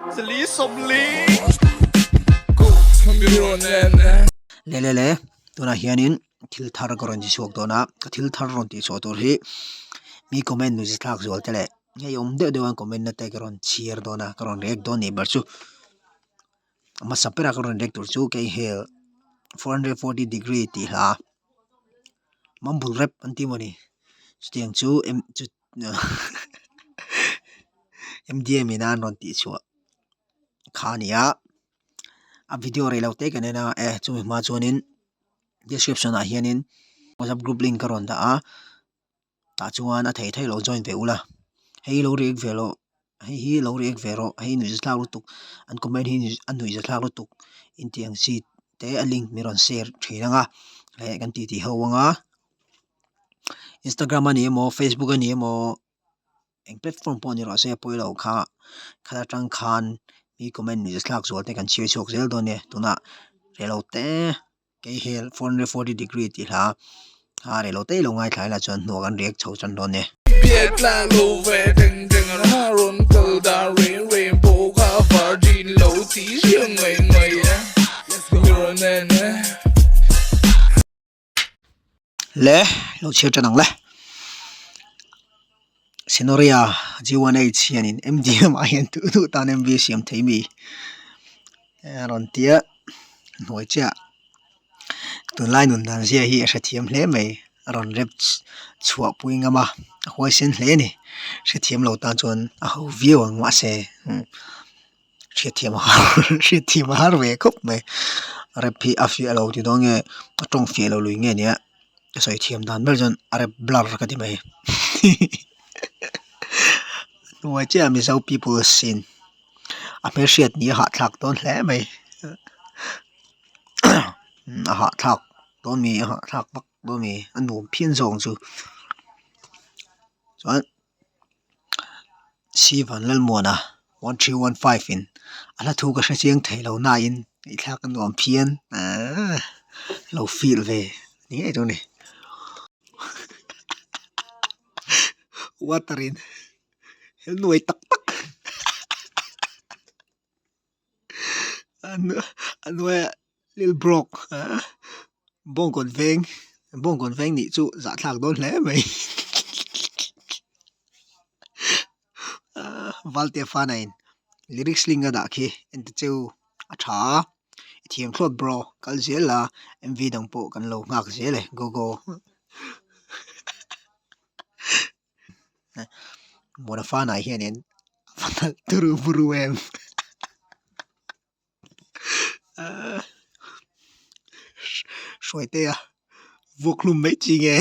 Le le le tunah hianin thil thar ka rawn ti chhuak dawn a ka thil thar rawn tih chhuah tur hi mi comment nuihza thlak zual te leh ngeiawm deuh deuh a comment na te ka rawn chhiar dawn a ka rawn react dawn nih ber chu a hmasa ber a ka rawn react tur chu kei hel 440 degree tih hla mumble rap an tih mawni chutiang chu chu M_D_M in a an rawn tih chhuah kha a ni a a video rei lo te kan en a e chumi hma chuanin description ah hianin whatsapp group link ka rawn dah a tah chuan a thei thei lo join ve ula hei lo react ve loh hei hi lo react ve rawh hei nuihza thlak lutuk an comment hi a nuihza thlak lutuk intih ang chi te a link min rawn share thin ang a leh kan titi ho ang a. Instagram a ni emaw Facebook a ni emaw eng platform pawh ni rawh se pawi loh kha kha atang khan mi comment nuihza thlak zual te kan chhiar chhuak zel dawn a ni tunah rei lo te kei hel 440 degree tih hla a rei lo te i lo ngaithla ila chuan hnuah kan react chho tan dawn a ni. Le lo chhiar tan ang le Senoria G1H hianin M_D_M ah hian duh duh tan M_V siam thei mi a rawn tia hnuai chiah tunlai nun dan zia hi a hrethiam hle mai a rawn rep chhuah pui ngam a a huaisen hle a ni hrethiam lo tan chuan a ho viau ang mahse. Hriatthiam a har hriatthiam a har ve khawp mai rap hi a fiah lo ti dawn nge a tawng fiah lo lui nge nia ka sawi thiam dan ber chuan a rap blur ka ti mai hnuai chiah mizo people sin a hmelhriat ni a hahthlak dawn hle mai a hahthlak dawn mi a hahthlak vak dawn mi a nuam phian zawng chu chuan. Sivan Lalmuana 1315 in a hla thu ka hre chiang thei lo nain ngaihthlak a nuam phian aaa lo feel ve ni ngei dawn a ni water in hel nuai tak tak a hnuaiah lil broke ah bawngkawn veng bawngkawn veng nih chu zahthlak dawn hle mai ah Valte fana in lyrics link a dah khi en ta cheu a tha a i thiam thlawt bro kal zel a M_V dang pawh kan lo nghak zel e go go. Muanafana hianin a va nalh turu buru em Hruaitea vuak hlum mai chi nge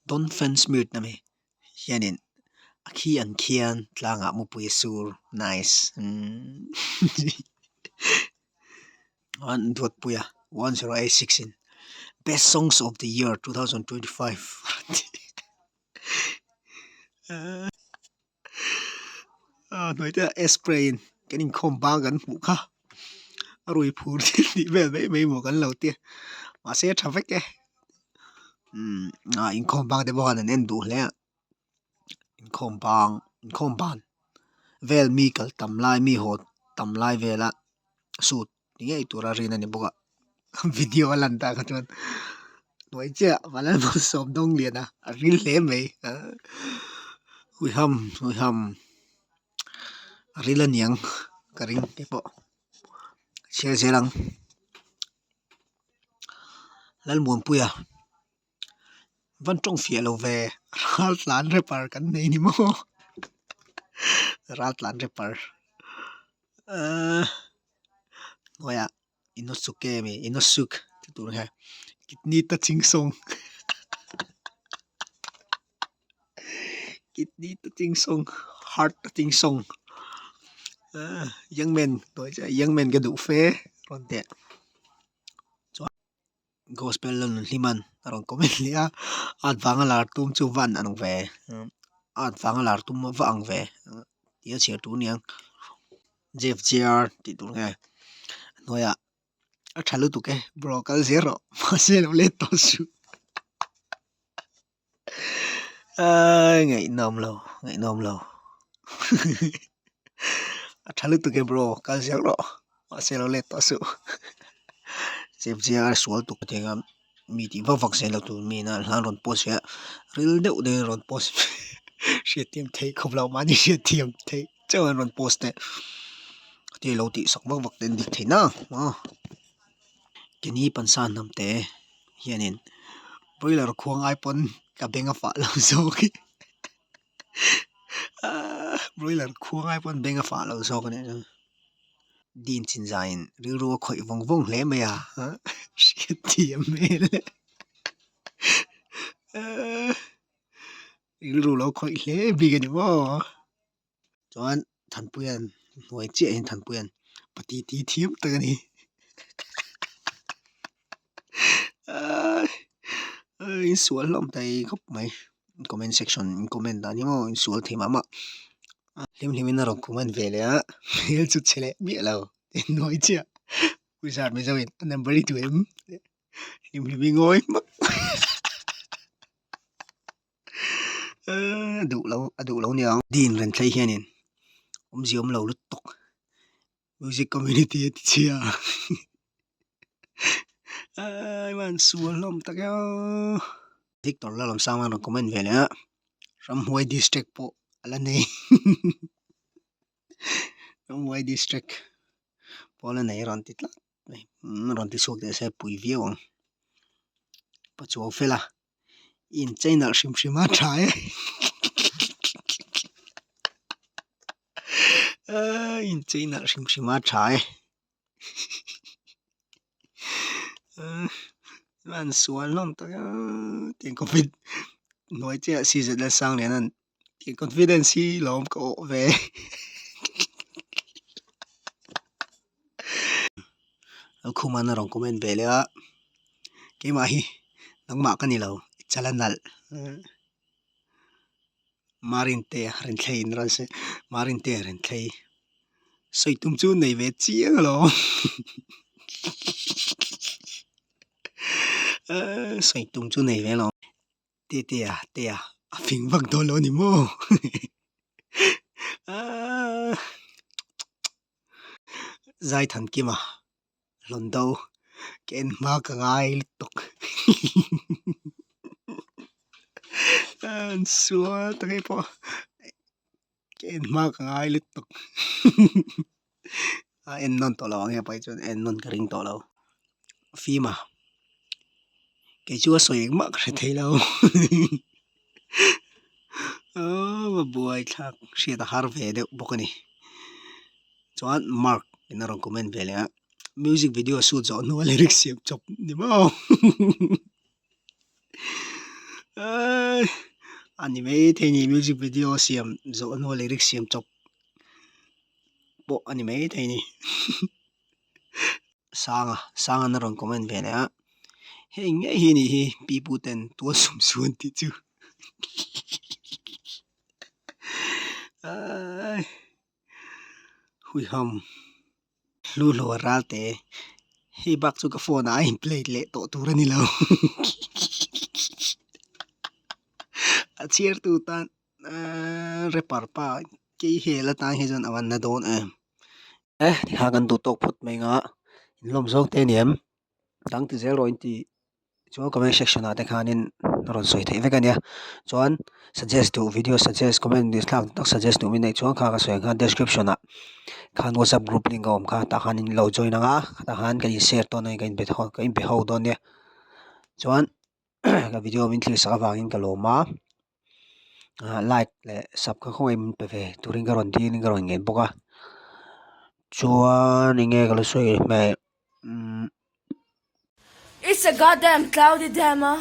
Don Fensmith a mi hianin a khi an khian tlangah mupui a sur nice an duatpui a 1086 in best songs of the year 2025 a hnuai te ah spray in kan inkhawm bang kan hmuh kha a rui phur thil tih vel mai mai maw kan lo tia mahse a tha vek e umm ah inkhawm bang te pawh khan an en duh hle a inkhawm bang inkhawm ban vel mi kal tam lai mi haw tam lai vela suit ni ngei tura rin a ni bawk a video a lan tak ah chuan hnuai chiah Vanlalmalsawm Dawngliana a ril hle mai huiham huiham a ril a niang ka ring te pawh chhiar zel ang Lalmuanpuia van tawng fiah lo ve raltlan rapper kan nei ni maw raltlan rapper ahh hnuaiah Inosuke a mi Inosuke ti tur hian kidney touching song kidney touching song heart touching song ahh young man young man ka duh fe rawn teh chuan. Gospel la nun hlim an a rawn comment leh a at vanga lar tum chu va an ang ve at vanga lar tum va ang ve tih a chhiar tur a ni ang J_F_J_R tih tur nge a hnuaiah a tha lutuk e bro kal zel rawh mahse lo let tawh suh. Aii ngaihnawm lo ngaihnawm lo a tha lutuk e bro kal zel rawh mahse lo let tawh suh chep chiang a sual tuk thei ang mi tih vak vak zel lo tur mi ina hlan rawn post ve a ril deuh deuhin rawn post hriatthiam theih khawp loh mahni hriatthiam theih chauh an rawn post te te lo tih sak vak vak te an dik thei na maw. Keni pansa hnam te hianin broiler khuang ai pawn ka beng a fah lo zawk hi aaa broiler khuang ai pawn beng a fah lo zawk a nih chu din chin zaiin rilru a khawih vawng vawng hle mai a hriatthiam hmel e aaa rilru lo khawih hle bik a ni maw. Chuan Thanpuia'n hnuai chiah hian Thanpuia'n pa ti ti thiam tak a ni. In sual hlawm thei khawp mai comment section in comment dan hi maw in sual thei mah mah. Hlim hlim in a rawn comment ve leh a hmel chu chhe leh miah lo hnuai chiah Wizard Mizo in a number i duh em hlim hlim i ngawi hmak. A duh lo a duh lo nia din reng thlei hianin awmzia awm lo lutuk music community a ti chhia a van sual hlawm tak e aw Victor Lalawmsanga a rawn comment ve leh a ramhuai district pawh a la nei ramhuai district pawh a la nei a rawn ti tlat mai rawn ti chhuak teh se pui viau ang pachuau fel a. Inchei nalh hrim hrim a tha e aaa inchei nalh hrim hrim a tha e aaa an sual hlawm tak a tiang covid hnuai chiah c z l sang lian an tih confidence hi lawm ka awh ve Khuman a rawn comment ve leh a keimah hi nangmah ka ni lo i chal a nalh Marinte a rawn thlei in rawn sawi Marinte a rawn thlei sawi tum chu nei ve chiang alawm sawi tum chu nei ve alawm. Tetea tea a fing vak dawn lo a ni maw aaa Zaithankima hlawn do ka en hma ka ngai lutuk an sual ta ngei pawh ka en hma ka ngai lutuk a en nawn tawh lo ang e paih chuan en nawn ka ring tawh lo fima kei chu a sawi engmah ka hre thei lo aww a buai thlak hriat a har ve deuh bawk a ni chuan mark in a rawn comment ve leh a music video shoot zawh hnu a lyrics siam chawp ni maw. A ni maithei ni music video siam zawh hnua lyrics siam chawp pawh a ni maithei ni Sanga Sanga'n a rawn comment ve leh a hei ngei hi nih hi pi pu ten tual sum suan tih chu huiham. Hlu hlo a ral teh e, hei bak chu ka phone ah a in play leh tawh tur a ni lo a chhiar tu tan ahh rapper pa kei hel atan hi chuan a van na dawn em e tikhan kan duh tawk phawt mai ang a inlawm zawng te a ni em dang ti zel rawh in tih. Chuan comment section ah te khanin a rawn sawi theih vek a nia chuan suggest duh video suggest comment leh thlak tak suggest duh min neih chuan kha ka sawi ang khan description ah khan whatsapp group link a awm kha tah khan in lo join ang a tah khan kan in share tawn a kan inbe ho kan inbe ho dawn nia chuan ka video min thlir sak avangin ka lawm a ah like leh sub kha khawngaih min pe ve turin ka rawn dil in ka rawn ngen bawk a chuan eng nge ka lo sawi hmel umm. It's a goddamn cloudy damn a.